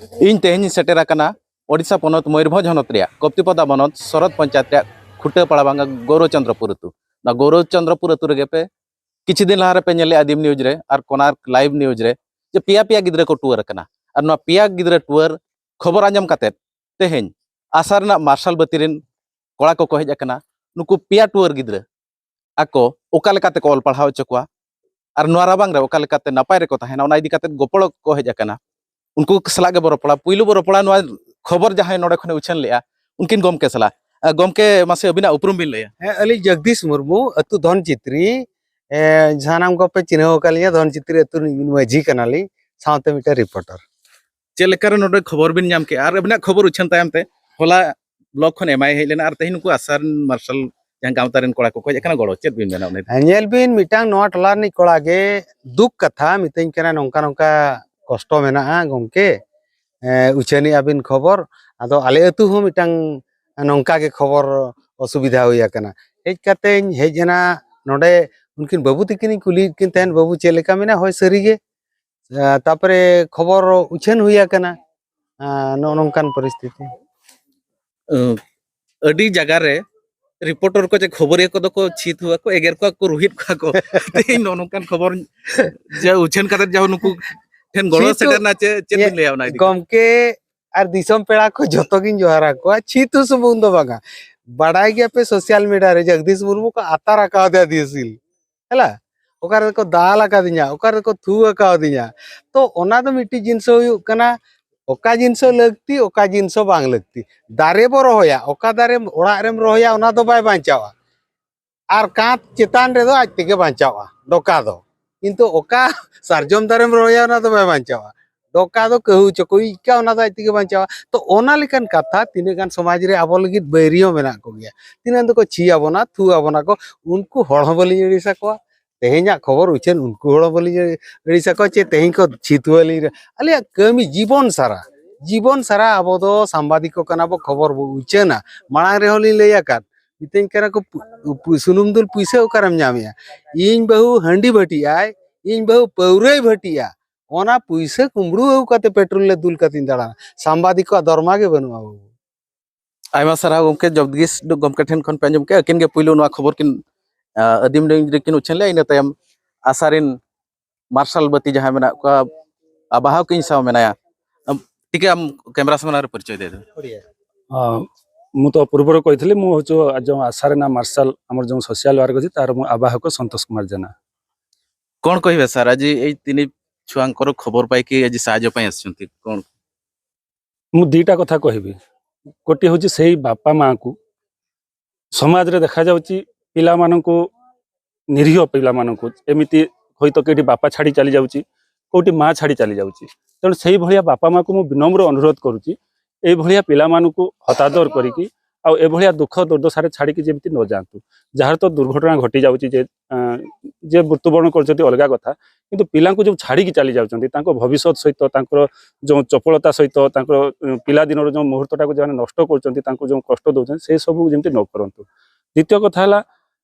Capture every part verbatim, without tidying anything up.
ᱤᱧ ᱛᱮᱦᱮᱧ ᱤᱧ ᱥᱮᱴᱮᱨ ᱟᱠᱟᱱᱟ ᱳᱰᱤᱥᱟ ᱯᱚᱱᱚᱛ ᱢᱚᱭᱩᱨᱵᱷᱚᱸᱡᱽ ᱦᱚᱱᱚᱛ ᱨᱮᱭᱟᱜ ᱠᱚᱯᱛᱤᱯᱚᱫᱟ ᱵᱚᱱᱚᱛ ᱥᱚᱨᱚᱛ ᱯᱚᱧᱪᱟᱭᱮᱛ ᱨᱮᱭᱟᱜ ᱠᱷᱩᱴᱟᱹ ᱯᱟᱲᱟ ᱵᱟᱝᱜᱟ ᱜᱳᱨᱚᱵᱽ ᱪᱚᱱᱫᱨᱚᱯᱩᱨ ᱟᱹᱛᱩ᱾ ᱱᱚᱣᱟ ᱜᱳᱨᱚᱵᱽ ᱪᱚᱱᱫᱨᱚᱯᱩᱨ ᱟᱹᱛᱩ ᱨᱮᱜᱮ ᱯᱮ ᱠᱤᱪᱷᱩ ᱫᱤᱱ ᱞᱟᱦᱟ ᱨᱮᱯᱮ ᱧᱮᱞ ᱞᱮᱜᱼᱟ ᱫᱤᱯ ᱱᱤᱭᱩᱡᱽ ᱨᱮ ᱟᱨ ᱠᱚᱱᱟᱨᱠ ᱞᱟᱭᱤᱵᱷ ᱱᱤᱭᱩᱡᱽ ᱨᱮ ᱡᱮ ᱯᱮᱭᱟ ᱯᱮᱭᱟ ᱜᱤᱫᱽᱨᱟᱹ ᱠᱚ ᱴᱩᱣᱟᱹᱨ ᱟᱠᱟᱱᱟ᱾ ᱟᱨ ᱱᱚᱣᱟ ᱯᱮᱭᱟ ᱜᱤᱫᱽᱨᱟᱹ ᱴᱩᱣᱟᱹᱨ ᱠᱷᱚᱵᱚᱨ ᱟᱸᱡᱚᱢ ᱠᱟᱛᱮᱫ ᱛᱮᱦᱮᱧ ᱟᱥᱟ ᱨᱮᱱᱟᱜ ᱢᱟᱨᱥᱟᱞ ᱵᱟᱹᱛᱤ ᱨᱮᱱ ᱠᱚᱲᱟ ᱠᱚᱠᱚ ᱦᱮᱡ ᱟᱠᱟᱱᱟ᱾ ᱱᱩᱠᱩ ᱯᱮᱭᱟ ᱴᱩᱣᱟᱹᱨ ᱜᱤᱫᱽᱨᱟᱹ ᱟᱠᱚ ᱚᱠᱟ ᱞᱮᱠᱟ ᱛᱮᱠᱚ ᱚᱞ ᱯᱟᱲᱦᱟᱣ ᱦᱚᱪᱚ ᱠᱚᱣᱟ ᱟᱨ ᱱᱚᱣᱟ ᱨᱟᱵᱟᱝ ᱨᱮ ᱚᱠᱟ ᱞᱮᱠᱟᱛᱮ ᱱᱟᱯᱟᱭ ᱨᱮᱠᱚ ᱛᱟᱦᱮᱱᱟ, ᱚᱱᱟ ᱤᱫᱤ ᱠᱟᱛᱮᱫ ᱜᱚᱯᱚᱲᱚ ᱠᱚ ᱦᱮᱡ ᱟᱠᱟᱱᱟ᱾ ᱩᱱᱠᱩ ᱥᱟᱞᱟᱜ ᱜᱮᱵᱚ ᱨᱚᱯᱚᱲᱟ᱾ ᱯᱩᱭᱞᱩ ᱵᱚ ᱨᱚᱯᱚᱲᱟ ᱱᱚᱣᱟ ᱠᱷᱚᱵᱚᱨ ᱡᱟᱦᱟᱸᱭ ᱱᱚᱰᱮ ᱠᱷᱚᱱᱮ ᱩᱪᱷᱟᱹᱱ ᱞᱮᱜᱼᱟ, ᱩᱱᱠᱤᱱ ᱜᱚᱢᱠᱮ ᱥᱟᱞᱟᱜ᱾ ᱟ, ᱜᱚᱢᱠᱮ, ᱢᱟᱥᱮ ᱟᱹᱵᱤᱱᱟᱜ ᱩᱯᱨᱩᱢ ᱵᱤᱱ ᱞᱟᱹᱭᱟ᱾ ᱦᱮᱸ, ᱟᱹᱞᱤᱧ ᱡᱚᱜᱽᱫᱤᱥ ᱢᱩᱨᱢᱩ, ᱟᱹᱛᱩ ᱫᱷᱚᱱ ᱪᱤᱛᱨᱤ᱾ ᱮ, ᱥᱟᱱᱟᱢ ᱠᱚᱯᱮ ᱪᱤᱱᱦᱟᱹᱣ ᱟᱠᱟᱫ ᱞᱤᱧᱟ, ᱫᱷᱚᱱ ᱪᱤᱛᱨᱤ ᱟᱹᱛᱩ ᱨᱤᱱᱤᱡ ᱢᱟᱹᱡᱷᱤ ᱠᱟᱱᱟᱞᱤᱧ, ᱥᱟᱶᱛᱮ ᱢᱤᱫᱴᱮᱱ ᱨᱤᱯᱳᱨᱴᱟᱨ᱾ ᱪᱮᱫ ᱞᱮᱠᱟᱨᱮ ᱱᱚᱰᱮ ᱠᱷᱚᱵᱚᱨ ᱵᱤᱱ ᱧᱟᱢ ᱠᱮᱜᱼᱟ ᱟᱨ ᱟᱹᱵᱤᱱᱟᱜ ᱠᱷᱚᱵᱚᱨ ᱩᱪᱷᱟᱹᱱ ᱛᱟᱭᱚᱢ ᱛᱮ ᱦᱚᱞᱟ ᱵᱞᱚᱠ ᱠᱷᱚᱱ ᱮᱢᱟᱭ ᱦᱮᱡ ᱞᱮᱱᱟ ᱟᱨ ᱛᱮᱦᱮᱧ ᱱᱩᱠᱩ ᱟᱥᱟ ᱨᱮᱱ ᱢᱟᱨᱥᱟᱞ ᱡᱟᱦᱟᱸ ᱜᱟᱶᱛᱟ ᱨᱮᱱ ᱠᱚᱲᱟ ᱠᱚᱠᱚ ᱦᱮᱡ ᱟᱠᱟᱱᱟ ᱜᱚᱲᱚ, ᱪᱮᱫ ᱵᱤᱱ ᱢᱮᱱᱟ ᱩᱱᱤ? ᱦᱮᱸ, ᱧᱮᱞ ᱵᱤᱱ, ᱢᱤᱫᱴᱟᱝ ᱱᱚᱣᱟ ᱴᱚᱞᱟ ᱨᱤᱱᱤᱡ ᱠᱚᱲᱟ ᱜᱮ ᱫᱩᱠ ᱠᱟᱛᱷᱟ ᱢᱤᱛᱟᱹᱧ ᱠᱟᱱᱟ, ᱱᱚᱝᱠᱟ ᱱᱚᱝᱠᱟ ᱠᱚᱥᱴᱚ ᱢᱮᱱᱟᱜᱼᱟ ᱜᱚᱢᱠᱮ, ᱮ, ᱩᱪᱷᱟᱹᱱᱮᱜᱼᱟ ᱵᱤᱱ ᱠᱷᱚᱵᱚᱨ, ᱟᱫᱚ ᱟᱞᱮ ᱟᱹᱛᱩ ᱦᱚᱸ ᱢᱤᱫᱴᱟᱝ ᱱᱚᱝᱠᱟ ᱜᱮ ᱠᱷᱚᱵᱚᱨ ᱚᱥᱩᱵᱤᱫᱷᱟ ᱦᱩᱭ ᱟᱠᱟᱱᱟ᱾ ᱦᱮᱡ ᱠᱟᱛᱮᱧ ᱦᱮᱡ ᱮᱱᱟ ᱱᱚᱰᱮ, ᱩᱱᱠᱤᱱ ᱵᱟᱹᱵᱩ ᱛᱟᱹᱠᱤᱱᱤᱧ ᱠᱩᱞᱤᱭᱮᱫ ᱠᱤᱱ ᱛᱟᱦᱮᱸᱫ, "ᱵᱟᱹᱵᱩ, ᱪᱮᱫ ᱞᱮᱠᱟ ᱢᱮᱱᱟᱜᱼᱟ?" "ᱦᱳᱭ, ᱥᱟᱹᱨᱤ ᱜᱮ᱾" ᱮ, ᱛᱟᱯᱚᱨᱮ ᱠᱷᱚᱵᱚᱨ ᱩᱪᱷᱟᱹᱱ ᱦᱩᱭ ᱟᱠᱟᱱᱟ᱾ ᱮ, ᱱᱚᱜᱼᱚ ᱱᱚᱝᱠᱟᱱ ᱯᱚᱨᱤᱥᱛᱷᱤᱛᱤ᱾ ᱟᱹ, ᱟᱹᱰᱤ ᱡᱟᱭᱜᱟ ᱨᱮ ᱨᱤᱯᱳᱨᱴᱚᱨ ᱠᱚ ᱪᱮ ᱠᱷᱚᱵᱚᱨᱤᱭᱟᱹ ᱠᱚᱫᱚ ᱠᱚ ᱪᱷᱤᱛ ᱦᱩᱣᱟ ᱠᱚ, ᱮᱜᱮᱨ ᱠᱚᱣᱟ ᱠᱚ, ᱨᱩᱦᱤᱫ ᱠᱚᱣᱟ ᱠᱚ᱾ ᱛᱮᱦᱮᱧ ᱱᱚᱜᱼᱚ ᱱᱚᱝᱠᱟᱱ ᱠᱷᱚᱵᱚᱨ ᱡᱮ ᱩᱪᱷᱟᱹᱱ ᱠᱟᱛᱮ ᱡᱟᱦᱟᱸ ᱱᱩᱠᱩ ᱴᱷᱮᱱ ᱜᱚᱲᱚ ᱪᱷᱤᱛ ᱥᱮᱴᱮᱨ ᱮᱱᱟ, ᱪᱮ ᱪᱮᱫ ᱤᱭᱟᱹ, ᱵᱤᱱ ᱞᱟᱹᱭᱟ ᱚᱱᱟ ᱤᱫᱤ ᱠᱟᱛᱮ? ᱜᱚᱢᱠᱮ ᱟᱨ ᱫᱤᱥᱚᱢ ᱯᱮᱲᱟ ᱠᱚ ᱡᱚᱛᱚ ᱜᱤᱧ ᱡᱚᱦᱟᱨ ᱟᱠᱚᱣᱟ᱾ ᱪᱷᱤᱛ ᱥᱩᱢᱩᱝ ᱫᱚ ᱵᱟᱝᱟ, ᱵᱟᱰᱟᱭ ᱜᱮᱭᱟᱯᱮ ᱥᱳᱥᱟᱞ ᱢᱤᱰᱤᱭᱟ ᱨᱮ ᱡᱚᱜᱽᱫᱤᱥ ᱢᱩᱨᱢᱩ ᱠᱚ ᱟᱛᱟᱨ ᱟᱠᱟᱣᱫᱮᱭᱟ ᱫᱤᱥᱤᱞ, ᱦᱮᱞᱟ, ᱚᱠᱟ ᱨᱮᱠᱚ ᱫᱟᱞ ᱟᱠᱟᱫᱤᱧᱟ, ᱚᱠᱟ ᱨᱮᱠᱚ ᱛᱷᱩ ᱟᱠᱟᱣᱫᱤᱧᱟ᱾ ᱛᱚ ᱚᱱᱟ ᱫᱚ ᱢᱤᱫᱴᱤᱡ ᱡᱤᱱᱤᱥ ᱦᱩᱭᱩᱜ ᱠᱟᱱᱟ, ᱚᱠᱟ ᱡᱤᱱᱤᱥ ᱞᱟᱹᱠᱛᱤ, ᱚᱠᱟ ᱡᱤᱱᱤᱥ ᱵᱟᱝ ᱞᱟᱹᱠᱛᱤ᱾ ᱫᱟᱨᱮ ᱵᱚ ᱨᱚᱦᱚᱭᱟ, ᱚᱠᱟ ᱫᱟᱨᱮ ᱚᱲᱟᱜ ᱨᱮᱢ ᱨᱚᱦᱚᱭᱟ, ᱚᱱᱟ ᱫᱚ ᱵᱟᱭ ᱵᱟᱧᱪᱟᱣᱟ᱾ ᱟᱨ ᱠᱟᱸᱛ ᱪᱮᱛᱟᱱ ᱨᱮᱫᱚ ᱟᱡ ᱛᱮᱜᱮ ᱵᱟᱧᱪᱟᱣᱟ ᱰᱚᱠᱟ ᱫᱚ, ᱠᱤᱱᱛᱩ ᱚᱠᱟ ᱥᱟᱨᱡᱚᱢ ᱫᱟᱨᱮᱢ ᱨᱚᱦᱚᱭᱟ, ᱚᱱᱟ ᱫᱚ ᱵᱟᱭ ᱵᱟᱧᱪᱟᱣᱟ᱾ ᱰᱚᱠᱟ ᱫᱚ ᱠᱟᱹᱦᱩ ᱪᱚᱠᱚ ᱤᱡ ᱠᱟᱜ, ᱚᱱᱟ ᱫᱚ ᱟᱡ ᱛᱮᱜᱮ ᱵᱟᱧᱪᱟᱣᱟ᱾ ᱛᱚ ᱚᱱᱟ ᱞᱮᱠᱟᱱ ᱠᱟᱛᱷᱟ, ᱛᱤᱱᱟᱹᱜ ᱜᱟᱱ ᱥᱚᱢᱟᱡᱽ ᱨᱮ ᱟᱵᱚ ᱞᱟᱹᱜᱤᱫ ᱵᱟᱹᱭᱨᱤ ᱦᱚᱸ ᱢᱮᱱᱟᱜ ᱠᱚᱜᱮᱭᱟ, ᱛᱤᱱᱟᱹᱜ ᱫᱚᱠᱚ ᱪᱷᱤ ᱟᱵᱚᱱᱟ, ᱛᱷᱩ ᱟᱵᱚᱱᱟ ᱠᱚ, ᱩᱱᱠᱩ ᱦᱚᱲ ᱦᱚᱸ ᱵᱟᱹᱞᱤᱧ ᱟᱹᱲᱤᱥ ᱟᱠᱚᱣᱟ᱾ ᱛᱮᱦᱮᱧᱟᱜ ᱠᱷᱚᱵᱚᱨ ᱩᱪᱷᱟᱹᱱ ᱩᱱᱠᱩ ᱦᱚᱲ ᱦᱚᱸ ᱵᱟᱹᱞᱤᱧ ᱟᱹᱲᱤᱥ ᱟᱠᱚᱣᱟ, ᱪᱮ ᱛᱮᱦᱮᱧ ᱠᱚ ᱪᱷᱤ ᱛᱷᱩ ᱟᱹᱞᱤᱧ ᱨᱮ᱾ ᱟᱞᱮᱭᱟᱜ ᱠᱟᱹᱢᱤ ᱡᱤᱵᱚᱱ ᱥᱟᱨᱟ, ᱡᱤᱵᱚᱱ ᱥᱟᱨᱟ ᱟᱵᱚ ᱫᱚ ᱥᱟᱢᱵᱟᱫᱤᱠ ᱠᱚ ᱠᱟᱱᱟ ᱵᱚ, ᱠᱷᱚᱵᱚᱨ ᱵᱚ ᱩᱪᱷᱟᱹᱱᱟ᱾ ᱢᱟᱲᱟᱝ ᱨᱮᱦᱚᱸ ᱞᱤᱧ ᱞᱟᱹᱭ ᱟᱠᱟᱫ, ᱢᱤᱛᱟᱹᱧ ᱠᱟᱱᱟ ᱠᱚ, "ᱯᱩ-, ᱯᱩ-, ᱥᱩᱱᱩᱢ ᱫᱩᱞ ᱯᱩᱭᱥᱟᱹ ᱚᱠᱟᱨᱮᱢ ᱧᱟᱢᱮᱜᱼᱟ?" ᱤᱧ ᱵᱟᱹᱦᱩ ᱦᱟᱺᱰᱤ ᱵᱷᱟᱹᱴᱤᱜ ᱟᱭ, ᱤᱧ ᱵᱟᱹᱦᱩ ᱯᱟᱹᱣᱨᱟᱹᱭ ᱵᱷᱟᱹᱴᱤᱜᱼᱟ, ᱚᱱᱟ ᱯᱩᱭᱥᱟᱹ ᱠᱩᱢᱵᱽᱲᱩ ᱟᱹᱜᱩ ᱠᱟᱛᱮ ᱯᱮᱴᱨᱳᱞ ᱞᱮ ᱫᱩᱞ ᱠᱟᱛᱮᱧ ᱫᱟᱬᱟᱱᱟ᱾ ᱥᱟᱢᱵᱟᱫᱤᱠ ᱠᱚᱣᱟᱜ ᱫᱚᱨᱢᱟ ᱜᱮ ᱵᱟᱹᱱᱩᱜᱼᱟ ᱵᱟᱹᱵᱩ᱾ ᱟᱭᱢᱟ ᱥᱟᱨᱦᱟᱣ ᱜᱚᱢᱠᱮ, ᱡᱚᱜᱽᱫᱤᱥ ᱜᱚᱢᱠᱮ ᱴᱷᱮᱱ ᱠᱷᱚᱱ ᱯᱮ ᱟᱸᱡᱚᱢ ᱠᱮᱜᱼᱟ, ᱟᱹᱠᱤᱱ ᱜᱮ ᱯᱩᱭᱞᱩ ᱱᱚᱣᱟ ᱠᱷᱚᱵᱚᱨ ᱠᱤᱱ, ᱟ, ᱟᱹᱫᱤᱢ ᱰᱟᱹᱝᱨᱤ ᱠᱤᱱ ᱩᱪᱷᱟᱹᱱ ᱞᱮᱜᱼᱟ, ᱤᱱᱟᱹ ᱛᱟᱭᱚᱢ ᱟᱥᱟ ᱨᱮᱱ ᱢᱟᱨᱥᱟᱞ ᱵᱟᱹᱛᱤ ᱡᱟᱦᱟᱸᱭ ᱢᱮᱱᱟᱜ ᱠᱚᱣᱟ, ᱟ, ᱵᱟᱦᱟ ᱦᱚᱸᱠᱤᱱ ᱥᱟᱶ ᱢᱮᱱᱟᱭᱟ᱾ ᱟᱢ, ᱴᱷᱤᱠ ᱜᱮᱭᱟ, ᱟᱢ ᱠᱮᱢᱮᱨᱟ ᱥᱟᱢᱟᱝ ᱨᱮ ᱯᱚᱨᱤᱪᱚᱭ ᱫᱮ ᱫᱚ᱾ ଆ, ମୁଁ ତ ପୂର୍ବରୁ କହିଥିଲି, ମୁଁ ହଉଛି ଯେଉଁ ଆଶା ରେନା ମାର୍ଶାଲ, ଆମର ଯେଉଁ ସୋସିଆଲ ୱାର୍କ ଅଛି, ତାର ମୁଁ ଆବାହକ ସନ୍ତୋଷ କୁମାର ଜେନା। କ'ଣ କହିବେ ସାର୍, ଆଜି ଏଇ ତିନି ଛୁଆଙ୍କର ଖବର ପାଇକି ଆଜି ସାହାଯ୍ୟ ପାଇଁ ଆସିଛନ୍ତି, କ'ଣ? ମୁଁ ଦିଟା କଥା କହିବି। ଗୋଟିଏ ହଉଛି ସେଇ ବାପା ମାଆଙ୍କୁ, ସମାଜରେ ଦେଖାଯାଉଛି ପିଲାମାନଙ୍କୁ, ନିରୀହ ପିଲାମାନଙ୍କୁ, ଏମିତି ହୁଏତ କେଉଁଠି ବାପା ଛାଡ଼ି ଚାଲି ଯାଉଛି, କେଉଁଠି ମା ଛାଡ଼ି ଚାଲି ଯାଉଛି। ତେଣୁ ସେଇଭଳିଆ ବାପା ମାଆଙ୍କୁ ମୁଁ ବିନମ୍ର ଅନୁରୋଧ କରୁଛି, ଏଇଭଳିଆ ପିଲାମାନଙ୍କୁ ହତାଦର କରିକି ଆଉ ଏଭଳିଆ ଦୁଃଖ ଦୁର୍ଦ୍ଦଶାରେ ଛାଡ଼ିକି ଯେମିତି ନ ଯାଆନ୍ତୁ। ଯାହାର ତ ଦୁର୍ଘଟଣା ଘଟି ଯାଉଛି, ଯେ, ଆ, ଯେ ମୃତ୍ୟୁବରଣ କରୁଛନ୍ତି ଅଲଗା କଥା, କିନ୍ତୁ ପିଲାଙ୍କୁ ଯେଉଁ ଛାଡ଼ିକି ଚାଲି ଯାଉଛନ୍ତି, ତାଙ୍କ ଭବିଷ୍ୟତ ସହିତ, ତାଙ୍କର ଯେଉଁ ଚପଳତା ସହିତ, ତାଙ୍କର, ଉଁ, ପିଲାଦିନର ଯେଉଁ ମୁହୂର୍ତ୍ତଟାକୁ ଯେଉଁମାନେ ନଷ୍ଟ କରୁଛନ୍ତି, ତାଙ୍କୁ ଯେଉଁ କଷ୍ଟ ଦେଉଛନ୍ତି, ସେସବୁ ଯେମିତି ନ କରନ୍ତୁ। ଦ୍ୱିତୀୟ କଥା ହେଲା,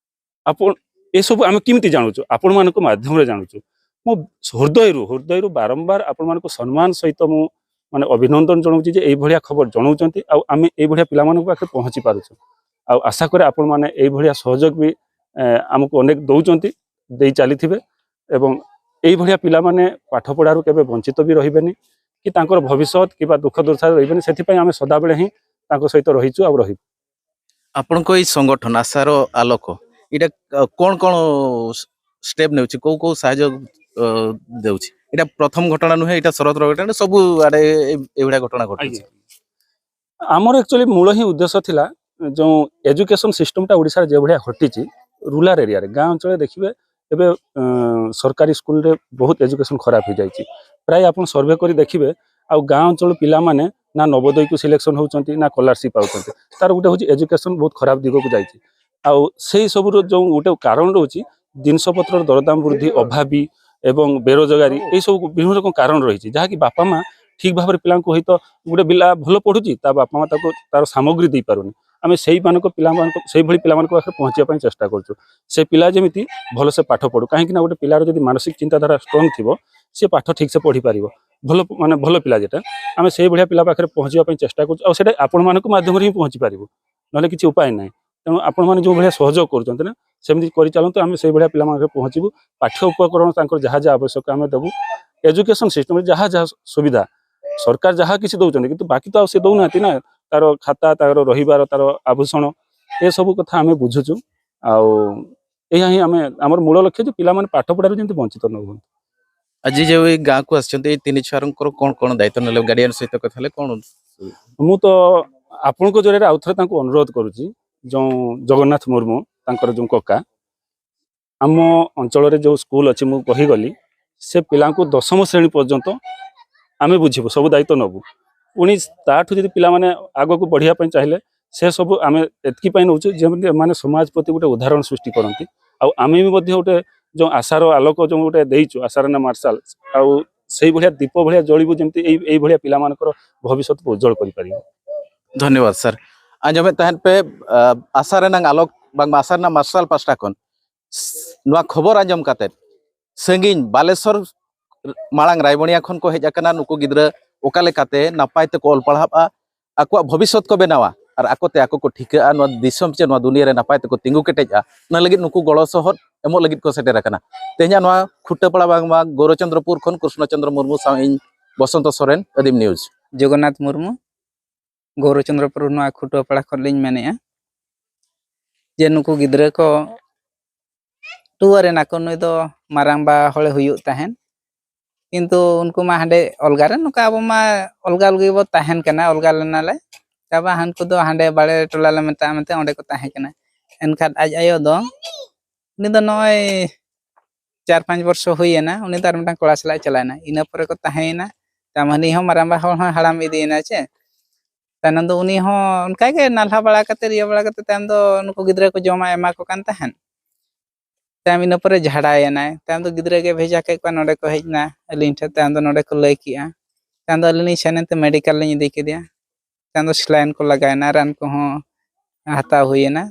ଆପଣ, ଏସବୁ ଆମେ କେମିତି ଜାଣୁଛୁ? ଆପଣମାନଙ୍କ ମାଧ୍ୟମରେ ଜାଣୁଛୁ। ମୁଁ ହୃଦୟରୁ, ହୃଦୟରୁ ବାରମ୍ବାର ଆପଣମାନଙ୍କୁ ସମ୍ମାନ ସହିତ ମୁଁ, ମାନେ, ଅଭିନନ୍ଦନ ଜଣାଉଛି ଯେ ଏଇଭଳିଆ ଖବର ଜଣାଉଛନ୍ତି, ଆଉ ଆମେ ଏଇଭଳିଆ ପିଲାମାନଙ୍କ ପାଖରେ ପହଞ୍ଚି ପାରୁଛୁ। ଆଉ ଆଶା କରେ ଆପଣମାନେ ଏଇଭଳିଆ ସହଯୋଗ ବି, ଏ, ଆମକୁ ଅନେକ ଦେଉଛନ୍ତି, ଦେଇ ଚାଲିଥିବେ, ଏବଂ ଏଇଭଳିଆ ପିଲାମାନେ ପାଠପଢ଼ାରୁ କେବେ ବଞ୍ଚିତ ବି ରହିବେନି, କି ତାଙ୍କର ଭବିଷ୍ୟତ କିମ୍ବା ଦୁଃଖ ଦୁର୍ଦ୍ଦଶାରେ ରହିବେନି। ସେଥିପାଇଁ ଆମେ ସଦାବେଳେ ହିଁ ତାଙ୍କ ସହିତ ରହିଛୁ ଆଉ ରହିବୁ। ଆପଣଙ୍କ ଏଇ ସଂଗଠନ ଆଶାର ଆଲୋକ, ଏଇଟା, ଅ, କ'ଣ କ'ଣ ଷ୍ଟେପ୍ ନେଉଛି, କୋଉ କୋଉ ସାହାଯ୍ୟ, ଅ, ଦେଉଛି? ଏଇଟା ପ୍ରଥମ ଘଟଣା ନୁହେଁ, ଏଇଟା ଶରତର ଘଟଣା, ସବୁ ଆଡ଼େ ଏ-, ଏଇଭଳିଆ ଘଟଣା ଘଟୁଛି। ଆଜ୍ଞା। ଆମର ଆକ୍ଚୁଆଲି ମୂଳ ହିଁ ଉଦ୍ଦେଶ୍ୟ ଥିଲା, ଯେଉଁ ଏଜୁକେସନ୍ ସିଷ୍ଟମଟା ଓଡ଼ିଶାରେ ଯେଭଳିଆ ଘଟିଛି, ରୁରାଲ ଏରିଆରେ, ଗାଁ ଅଞ୍ଚଳରେ ଦେଖିବେ, ଏବେ, ଅ, ସରକାରୀ ସ୍କୁଲରେ ବହୁତ ଏଜୁକେସନ୍ ଖରାପ ହେଇଯାଇଛି। ପ୍ରାୟ ଆପଣ ସର୍ଭେ କରି ଦେଖିବେ, ଆଉ ଗାଁ ଅଞ୍ଚଳ ପିଲାମାନେ ନା ନବୋଦୟକୁ ସିଲେକ୍ସନ୍ ହେଉଛନ୍ତି, ନା ସ୍କଲାରସିପ୍ ପାଉଛନ୍ତି। ତାର ଗୋଟେ ହେଉଛି ଏଜୁକେସନ୍ ବହୁତ ଖରାପ ଦିଗକୁ ଯାଇଛି। ଆଉ ସେଇ ସବୁର ଯେଉଁ ଗୋଟେ କାରଣ ରହୁଛି, ଜିନିଷପତ୍ରର ଦରଦାମ ବୃଦ୍ଧି, ଅଭାବୀ ଏବଂ ବେରୋଜଗାରୀ, ଏଇସବୁ ବିଭିନ୍ନ ରକମ କାରଣ ରହିଛି, ଯାହାକି ବାପା ମା ଠିକ୍ ଭାବରେ ପିଲାଙ୍କୁ, ହୁଏତ ଗୋଟେ ପିଲା ଭଲ ପଢ଼ୁଛି, ତା ବାପା ମା ତାକୁ ତାର ସାମଗ୍ରୀ ଦେଇପାରୁନି। ଆମେ ସେଇମାନଙ୍କ ପିଲାମାନଙ୍କ ସେଇଭଳି ପିଲାମାନଙ୍କ ପାଖରେ ପହଞ୍ଚିବା ପାଇଁ ଚେଷ୍ଟା କରୁଛୁ। ସେ ପିଲା ଯେମିତି ଭଲସେ ପାଠ ପଢ଼ୁ, କାହିଁକି ନା ଗୋଟେ ପିଲାର ଯଦି ମାନସିକ ଚିନ୍ତାଧାରା ଷ୍ଟ୍ରଙ୍ଗ ଥିବ, ସେ ପାଠ ଠିକ୍ସେ ପଢ଼ିପାରିବ, ଭଲ ମାନେ ଭଲ ପିଲା ଯେଟା, ଆମେ ସେଇଭଳିଆ ପିଲା ପାଖରେ ପହଞ୍ଚିବା ପାଇଁ ଚେଷ୍ଟା କରୁଛୁ। ଆଉ ସେଇଟା ଆପଣମାନଙ୍କ ମାଧ୍ୟମରେ ହିଁ ପହଞ୍ଚିପାରିବ, ନହେଲେ କିଛି ଉପାୟ ନାହିଁ। ତେଣୁ ଆପଣମାନେ ଯେଉଁ ଭଳିଆ ସହଯୋଗ କରୁଛନ୍ତି ନା, ସେମିତି କରିଚାଲନ୍ତୁ। ଆମେ ସେଇଭଳିଆ ପିଲାମାନଙ୍କ ପାଖରେ ପହଞ୍ଚିବୁ। ପାଠ୍ୟ ଉପକରଣ ତାଙ୍କର ଯାହା ଯାହା ଆବଶ୍ୟକ ଆମେ ଦେବୁ। ଏଜୁକେସନ୍ ସିଷ୍ଟମରେ ଯାହା ଯାହା ସୁବିଧା, ସରକାର ଯାହା କିଛି ଦେଉଛନ୍ତି, କିନ୍ତୁ ବାକି ତ ଆଉ ସେ ଦେଉନାହାନ୍ତି ନା। ତାର ଖାତା, ତାର ରହିବାର, ତାର ଆଭୂଷଣ, ଏସବୁ କଥା ଆମେ ବୁଝୁଛୁ। ଆଉ ଏହା ହିଁ ଆମେ ଆମର ମୂଳ ଲକ୍ଷ୍ୟ ଯେ ପିଲାମାନେ ପାଠ ପଢ଼ାରୁ ଯେମିତି ବଞ୍ଚିତ ନ ହୁଅନ୍ତୁ। ଆଜି ଯେଉଁ ଏଇ ଗାଁକୁ ଆସିଛନ୍ତି, ଏଇ ତିନି ଛୁଆଙ୍କର କ'ଣ କ'ଣ ଦାୟିତ୍ୱ ନେଲେ? ଗାର୍ଡିଆନ ସହିତ କଥା ହେଲେ କ'ଣ? ମୁଁ ତ ଆପଣଙ୍କ ଜରିଆରେ ଆଉ ଥରେ ତାଙ୍କୁ ଅନୁରୋଧ କରୁଛି, ଯେଉଁ ଜଗନ୍ନାଥ ମୁର୍ମୁ, ତାଙ୍କର ଯେଉଁ କକା, ଆମ ଅଞ୍ଚଳରେ ଯେଉଁ ସ୍କୁଲ ଅଛି, ମୁଁ କହିଗଲି, ସେ ପିଲାଙ୍କୁ ଦଶମ ଶ୍ରେଣୀ ପର୍ଯ୍ୟନ୍ତ ଆମେ ବୁଝିବୁ, ସବୁ ଦାୟିତ୍ୱ ନେବୁ। ପୁଣି ତାଠୁ ଯଦି ପିଲାମାନେ ଆଗକୁ ବଢ଼ିବା ପାଇଁ ଚାହିଁଲେ, ସେ ସବୁ ଆମେ ଏତିକି ପାଇଁ ନେଉଛୁ, ଯେମିତି ଏମାନେ ସମାଜ ପ୍ରତି ଗୋଟେ ଉଦାହରଣ ସୃଷ୍ଟି କରନ୍ତି। ଆଉ ଆମେ ବି ମଧ୍ୟ ଗୋଟେ ଯେଉଁ ଆଶାର ଆଲୋକ ଯେଉଁ ଗୋଟେ ଦେଇଛୁ, ଆଶାର ନା ମାର୍ଶାଲ, ଆଉ ସେଇଭଳିଆ ଦୀପ ଭଳିଆ ଜଳିବୁ, ଯେମିତି ଏଇ ଏଇଭଳିଆ ପିଲାମାନଙ୍କର ଭବିଷ୍ୟତକୁ ଉଜ୍ଜଳ କରିପାରିବୁ। ᱫᱷᱚᱱᱭᱚᱵᱟᱫ ᱥᱟᱨ᱾ ᱟᱸᱡᱚᱢᱮᱫ ᱛᱟᱦᱮᱸᱫ ᱯᱮ, ᱟᱥᱟ ᱨᱮᱱᱟᱝ ᱟᱞᱚᱠ ᱵᱟᱝᱢᱟ ᱟᱥᱟ ᱨᱮᱱᱟᱜ ᱢᱟᱨᱥᱟᱞ ᱯᱟᱥᱴᱟ ᱠᱷᱚᱱ ᱱᱚᱣᱟ ᱠᱷᱚᱵᱚᱨ ᱟᱸᱡᱚᱢ ᱠᱟᱛᱮ ᱥᱟᱺᱜᱤᱧ ᱵᱟᱞᱮᱥᱚᱨ ᱢᱟᱲᱟᱝ ᱨᱟᱭᱵᱚᱱᱤᱭᱟ ᱠᱷᱚᱱ ᱠᱚ ᱦᱮᱡ ᱟᱠᱟᱱᱟ᱾ ᱱᱩᱠᱩ ᱜᱤᱫᱽᱨᱟᱹ ᱚᱠᱟ ᱞᱮᱠᱟᱛᱮ ᱱᱟᱯᱟᱭ ᱛᱮᱠᱚ ᱚᱞ ᱯᱟᱲᱦᱟᱜᱼᱟ, ᱟᱠᱚᱣᱟᱜ ᱵᱷᱚᱵᱤᱥᱥᱚᱛ ᱠᱚ ᱵᱮᱱᱟᱣᱟ ᱟᱨ ᱟᱠᱚ ᱛᱮ ᱟᱠᱚ ᱠᱚ ᱴᱷᱤᱠᱟᱹᱜᱼᱟ, ᱱᱚᱣᱟ ᱫᱤᱥᱚᱢ ᱪᱮ ᱱᱚᱣᱟ ᱫᱩᱱᱤᱭᱟᱹ ᱨᱮ ᱱᱟᱯᱟᱭ ᱛᱮᱠᱚ ᱛᱤᱸᱜᱩ ᱠᱮᱴᱮᱡᱼᱟ, ᱚᱱᱟ ᱞᱟᱹᱜᱤᱫ ᱱᱩᱠᱩ ᱜᱚᱲᱚ ᱥᱚᱦᱚᱫ ᱮᱢᱚᱜ ᱞᱟᱹᱜᱤᱫ ᱠᱚ ᱥᱮᱴᱮᱨ ᱟᱠᱟᱱᱟ᱾ ᱛᱮᱦᱮᱧᱟᱜ ᱱᱚᱣᱟ ᱠᱷᱩᱴᱟᱹᱯᱟᱲᱟ ᱵᱟᱝᱢᱟ ᱜᱳᱨᱚᱪᱚᱱᱫᱨᱚᱯᱩᱨ ᱠᱷᱚᱱ ᱠᱨᱤᱥᱱᱚᱪᱚᱱᱫᱨᱚ ᱢᱩᱨᱢᱩ ᱥᱟᱶ ᱤᱧ ᱵᱚᱥᱚᱱᱛᱚ ᱥᱚᱨᱮᱱ, ᱟᱹᱫᱤᱢ ᱱᱤᱭᱩᱡᱽ᱾ ᱡᱚᱜᱚᱱᱱᱟᱛᱷ ᱢᱩᱨᱢᱩ, ᱜᱳᱨᱚᱪᱚᱱᱫᱨᱚᱯᱩᱨ ᱱᱚᱣᱟ ᱠᱷᱩᱴᱟᱹᱯᱟᱲᱟ ᱠᱷᱚᱱ ᱞᱤᱧ ᱢᱮᱱᱮᱫᱼᱟ ᱡᱮ ᱱᱩᱠᱩ ᱜᱤᱫᱽᱨᱟᱹ ᱠᱚ ᱴᱩᱣᱟᱹᱨ ᱮᱱᱟ ᱠᱚ, ᱱᱩᱭ ᱫᱚ ᱢᱟᱨᱟᱝᱵᱟ ᱦᱚᱲᱮ ᱦᱩᱭᱩᱜ ᱛᱟᱦᱮᱸᱫ, ᱠᱤᱱᱛᱩ ᱩᱱᱠᱩ ᱢᱟ ᱦᱟᱸᱰᱮ ᱚᱞᱜᱟ ᱨᱮ, ᱱᱚᱝᱠᱟ ᱟᱵᱚ ᱢᱟ ᱚᱞᱜᱟ ᱚᱞᱜᱟ ᱜᱮᱵᱚ ᱛᱟᱦᱮᱱ ᱠᱟᱱᱟ, ᱚᱞᱜᱟ ᱞᱮᱱᱟᱞᱮ᱾ ᱪᱟᱵᱟ ᱦᱟᱱᱠᱩ ᱫᱚ ᱦᱟᱸᱰᱮ ᱵᱟᱲᱮ ᱴᱚᱞᱟ ᱞᱮ ᱢᱮᱛᱟᱜᱼᱟ ᱢᱮᱱᱛᱮ ᱚᱸᱰᱮ ᱠᱚ ᱛᱟᱦᱮᱸ ᱠᱟᱱᱟ᱾ ᱮᱱᱠᱷᱟᱱ ᱟᱡ ᱟᱭᱳ ᱫᱚ, ᱩᱱᱤ ᱫᱚ ᱱᱚᱜᱼᱚᱭ ᱪᱟᱨ ᱯᱟᱸᱪ ᱵᱚᱨᱥᱚ ᱦᱩᱭᱮᱱᱟ, ᱩᱱᱤ ᱫᱚ ᱟᱨ ᱢᱤᱫᱴᱟᱝ ᱠᱚᱲᱟ ᱥᱟᱞᱟᱜ ᱮ ᱪᱟᱞᱟᱣᱮᱱᱟ᱾ ᱤᱱᱟᱹ ᱯᱚᱨᱮ ᱠᱚ ᱛᱟᱦᱮᱸᱭᱮᱱᱟ, ᱛᱟᱭᱚᱢ ᱦᱟᱹᱱᱤ ᱦᱚᱸ ᱢᱟᱨᱟᱝᱵᱟ ᱦᱚᱲ ᱦᱚᱸ ᱦᱟᱲᱟᱢ ᱤᱫᱤᱭᱮᱱᱟ ᱪᱮ᱾ ᱛᱟᱭᱱᱚᱢ ᱫᱚ ᱩᱱᱤ ᱦᱚᱸ ᱚᱱᱠᱟᱜᱮ ᱱᱟᱞᱦᱟ ᱵᱟᱲᱟ ᱠᱟᱛᱮ, ᱤᱭᱟᱹ ᱵᱟᱲᱟ ᱠᱟᱛᱮ, ᱛᱟᱭᱚᱢ ᱫᱚ ᱱᱩᱠᱩ ᱜᱤᱫᱽᱨᱟᱹ ᱠᱚ ᱡᱚᱢᱟᱜ ᱮᱢᱟ ᱠᱚ ᱠᱟᱱ ᱛᱟᱦᱮᱸᱫ᱾ ᱛᱟᱭᱚᱢ ᱤᱱᱟᱹ ᱯᱚᱨᱮ ᱡᱷᱟᱲᱟᱭᱮᱱᱟᱭ, ᱛᱟᱭᱚᱢ ᱫᱚ ᱜᱤᱫᱽᱨᱟᱹ ᱜᱮ ᱵᱷᱮᱡᱟ ᱠᱮᱫ ᱠᱚᱣᱟ, ᱱᱚᱰᱮ ᱠᱚ ᱦᱮᱡ ᱮᱱᱟ ᱟᱹᱞᱤᱧ ᱴᱷᱮᱱ᱾ ᱛᱟᱭᱚᱢ ᱫᱚ ᱱᱚᱰᱮ ᱠᱚ ᱞᱟᱹᱭ ᱠᱮᱜᱼᱟ, ᱛᱟᱭᱚᱢ ᱫᱚ ᱟᱹᱞᱤᱧ ᱞᱤᱧ ᱥᱮᱱ ᱮᱱᱛᱮ ᱢᱮᱰᱤᱠᱮᱞ ᱞᱤᱧ ᱤᱫᱤ ᱠᱮᱫᱮᱭᱟ᱾ ᱛᱟᱭᱚᱢ ᱫᱚ ᱥᱮᱞᱟᱭᱤᱱ ᱠᱚ ᱞᱟᱜᱟᱣᱮᱱᱟ, ᱨᱟᱱ ᱠᱚᱦᱚᱸ ᱦᱟᱛᱟᱣ ᱦᱩᱭᱮᱱᱟ᱾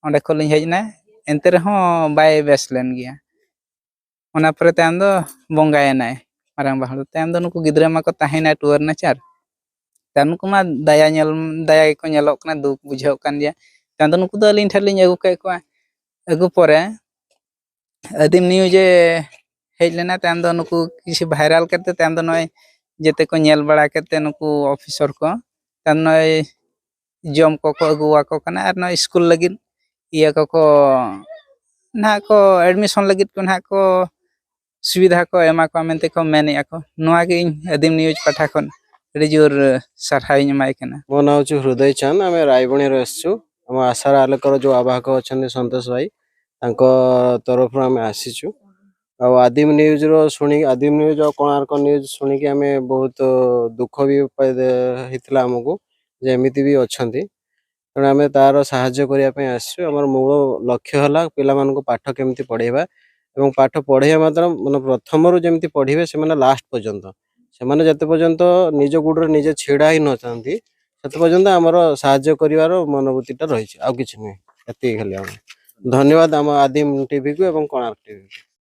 ᱚᱸᱰᱮ ᱠᱷᱚᱱ ᱞᱤᱧ ᱦᱮᱡ ᱮᱱᱟ, ᱮᱱᱛᱮ ᱨᱮᱦᱚᱸ ᱵᱟᱭ ᱵᱮᱥ ᱞᱮᱱ ᱜᱮᱭᱟ᱾ ᱚᱱᱟ ᱯᱚᱨᱮ ᱛᱟᱭᱚᱢ ᱫᱚ ᱵᱚᱸᱜᱟᱭᱮᱱᱟᱭ ᱢᱟᱨᱟᱝ ᱵᱟᱦᱟ ᱫᱚ᱾ ᱛᱟᱭᱚᱢ ᱫᱚ ᱱᱩᱠᱩ ᱜᱤᱫᱽᱨᱟᱹ ᱢᱟᱠᱚ ᱛᱟᱦᱮᱸᱭᱮᱱᱟ ᱴᱩᱣᱟᱹᱨ ᱱᱟᱪᱟᱨ᱾ ᱛᱟᱭᱚᱢ ᱱᱩᱠᱩ ᱢᱟ ᱫᱟᱭᱟ ᱧᱮᱞ, ᱫᱟᱭᱟ ᱜᱮᱠᱚ ᱧᱮᱞᱚᱜ ᱠᱟᱱᱟ, ᱫᱩᱠ ᱵᱩᱡᱷᱟᱹᱜ ᱠᱟᱱ ᱜᱮᱭᱟ᱾ ᱛᱟᱭᱚᱢ ᱫᱚ ᱱᱩᱠᱩ ᱫᱚ ᱟᱹᱞᱤᱧ ᱴᱷᱮᱱ ᱞᱤᱧ ᱟᱹᱜᱩ ᱠᱮᱫ ᱠᱚᱣᱟ᱾ ᱟᱹᱜᱩ ᱯᱚᱨᱮ ᱟᱹᱫᱤᱢ ᱱᱤᱭᱩᱡᱽ ᱮ ᱦᱮᱡ ᱞᱮᱱᱟ᱾ ᱛᱟᱭᱚᱢ ᱫᱚ ᱱᱩᱠᱩ ᱠᱤᱪᱷᱩ ᱵᱷᱟᱭᱨᱟᱞ ᱠᱟᱛᱮ, ᱛᱟᱭᱚᱢ ᱫᱚ ᱱᱚᱜᱼᱚᱭ ᱡᱮᱛᱮ ᱠᱚ ᱧᱮᱞ ᱵᱟᱲᱟ ᱠᱟᱛᱮ ᱱᱩᱠᱩ ᱚᱯᱷᱤᱥᱟᱨ ᱠᱚ, ᱛᱟᱭᱚᱢ ᱱᱚᱜᱼᱚᱭ ᱡᱚᱢ ᱠᱚᱠᱚ ᱟᱹᱜᱩ ᱟᱠᱚ ᱠᱟᱱᱟ ᱟᱨ ᱱᱚᱜᱼᱚᱭ ᱥᱠᱩᱞ ᱞᱟᱹᱜᱤᱫ ᱤᱭᱟᱹ ᱠᱚᱠᱚ ᱱᱟᱦᱟᱜ ᱠᱚ ᱮᱰᱢᱤᱥᱚᱱ ᱞᱟᱹᱜᱤᱫ ᱠᱚ ᱱᱟᱦᱟᱜ ᱠᱚ ᱥᱩᱵᱤᱫᱷᱟ ᱠᱚ ᱮᱢᱟ ᱠᱚᱣᱟ ᱢᱮᱱᱛᱮ ᱠᱚ ᱢᱮᱱᱮᱫᱼᱟ ᱠᱚ᱾ ᱱᱚᱣᱟ ᱜᱮ ᱤᱧ ᱟᱹᱫᱤᱢ ᱱᱤᱭᱩᱡᱽ ᱯᱟᱦᱴᱟ ᱠᱷᱚᱱ ᱟᱹᱰᱤ ᱡᱳᱨ ᱥᱟᱨᱦᱟᱣ ᱤᱧ ᱮᱢᱟᱭ ᱠᱟᱱᱟ᱾ ମୋ ନାଁ ହେଉଛି ହୃଦୟ ଚାନ୍ଦ। ଆମେ ରାଇବଣିରୁ ଆସିଛୁ। ଆମ ଆଶାର ଆଲୋକର ଯେଉଁ ଆବାହକ ଅଛନ୍ତି ସନ୍ତୋଷ ଭାଇ, ତାଙ୍କ ତରଫରୁ ଆମେ ଆସିଛୁ। ଆଉ ଆଦିମ ନ୍ୟୁଜ୍ର ଶୁଣି, ଆଦିମ ନ୍ୟୁଜ୍ ଆଉ କୋଣାର୍କ ନ୍ୟୁଜ୍ ଶୁଣିକି ଆମେ ବହୁତ ଦୁଃଖ ବି ପାଇ-, ହେଇଥିଲା ଆମକୁ ଯେ ଏମିତି ବି ଅଛନ୍ତି। ତେଣୁ ଆମେ ତାର ସାହାଯ୍ୟ କରିବା ପାଇଁ ଆସିଛୁ। ଆମର ମୂଳ ଲକ୍ଷ୍ୟ ହେଲା ପିଲାମାନଙ୍କୁ ପାଠ କେମିତି ପଢ଼େଇବା ଏବଂ ପାଠ ପଢ଼େଇବା ମାତ୍ର, ମାନେ, ପ୍ରଥମରୁ ଯେମିତି ପଢ଼ିବେ ସେମାନେ ଲାଷ୍ଟ ପର୍ଯ୍ୟନ୍ତ। ସେମାନେ ଯେତେ ପର୍ଯ୍ୟନ୍ତ ନିଜ ଗୋଡ଼ରେ ନିଜେ ଛିଡ଼ା ହେଇ ନଥାନ୍ତି, ସେତେ ପର୍ଯ୍ୟନ୍ତ ଆମର ସାହାଯ୍ୟ କରିବାର ମନୋବୃତ୍ତିଟା ରହିଛି, ଆଉ କିଛି ନୁହେଁ। ଏତିକି ଖାଲି। ଆମର ଧନ୍ୟବାଦ ଆମ ଆଦିମ ଟିଭିକୁ ଏବଂ କୋଣାର୍କ ଟିଭି।